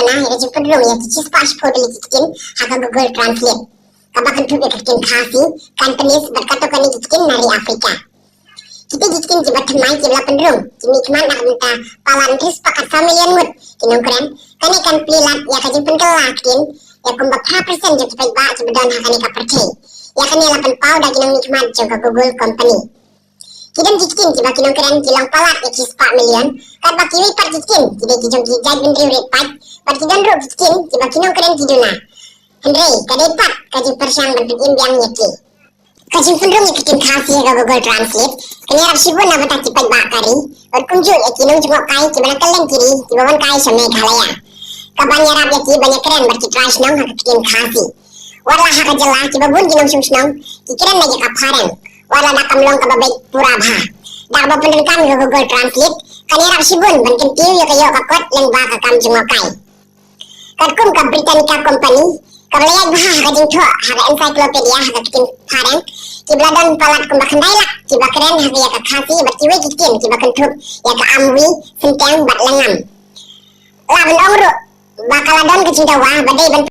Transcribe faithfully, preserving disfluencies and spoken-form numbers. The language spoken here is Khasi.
na ïa ka jingpynrung ïa ki shispah shiphew tylli ki ktien ha ka Google Translate, kaba kynthup ïa ka ktien Khasi, Cantonese bad katto katne ki ktien na ri Africa. Kita ki ktien kiba thymmai kiba la pynrung ki mihkhmat na ka bynta palat hynriew spah khatsaw million ngut ki nongkren. Kane kan plie lad ïa ka jingpynkylla ktien ïa kumba phra percent jong ki paidbah kiba don ha kane ka pyrthei. Ïa kane la pynpaw da ki nongmihkhmat jong ka Google Company. Ki don ki ktien kiba ki nongkren ki long palat ïa ki spah million, katba kiwei pat ki ktien ki dei ki jong ki jaitbynriew rit paid bad ki don ruh ki ktien kiba ki nongkren ki duna. Hynrei ka dei pat ka jingpyrshang ban pynim biang ïa ki. Ka jingpynrung ïa ka ktien Khasi ha ka Google Translate kan ïarap shibun na bynta ki paidbah ka ri bad kumjuh ïa ki nongjngohkai kiba na kylleng ki ri kiba wan kai sha Meghalaya. Kaban ïarap ïa ki ban ïakren bad ki trai shnong ha ka ktien Khasi. Wat la ha ka jylla kiba bun ki nongshong shnong ki kren da ïa ka phareng, wat la da kam long kaba beit pura bha. Da kaba pyndonkam ïa ka Google Translate kan ïarap shibun ban kyntiew ïa ka ïoh ka kot lyngba ka kam jngohkai. Katkum ka Britannica Company kaba la ïaid bha ha ka jingthoh ha ka encyclopedia ha ka ktien phareng, kiba la don palat kumba khyndai lak kiba kren ha ka ïa ka Khasi bad kiwei ki ktien kiba kynthup ïa ka Amwi, Synteng bad Lyngngam. La ban ong ruh ba ka la don ka jingdawa ba dei ban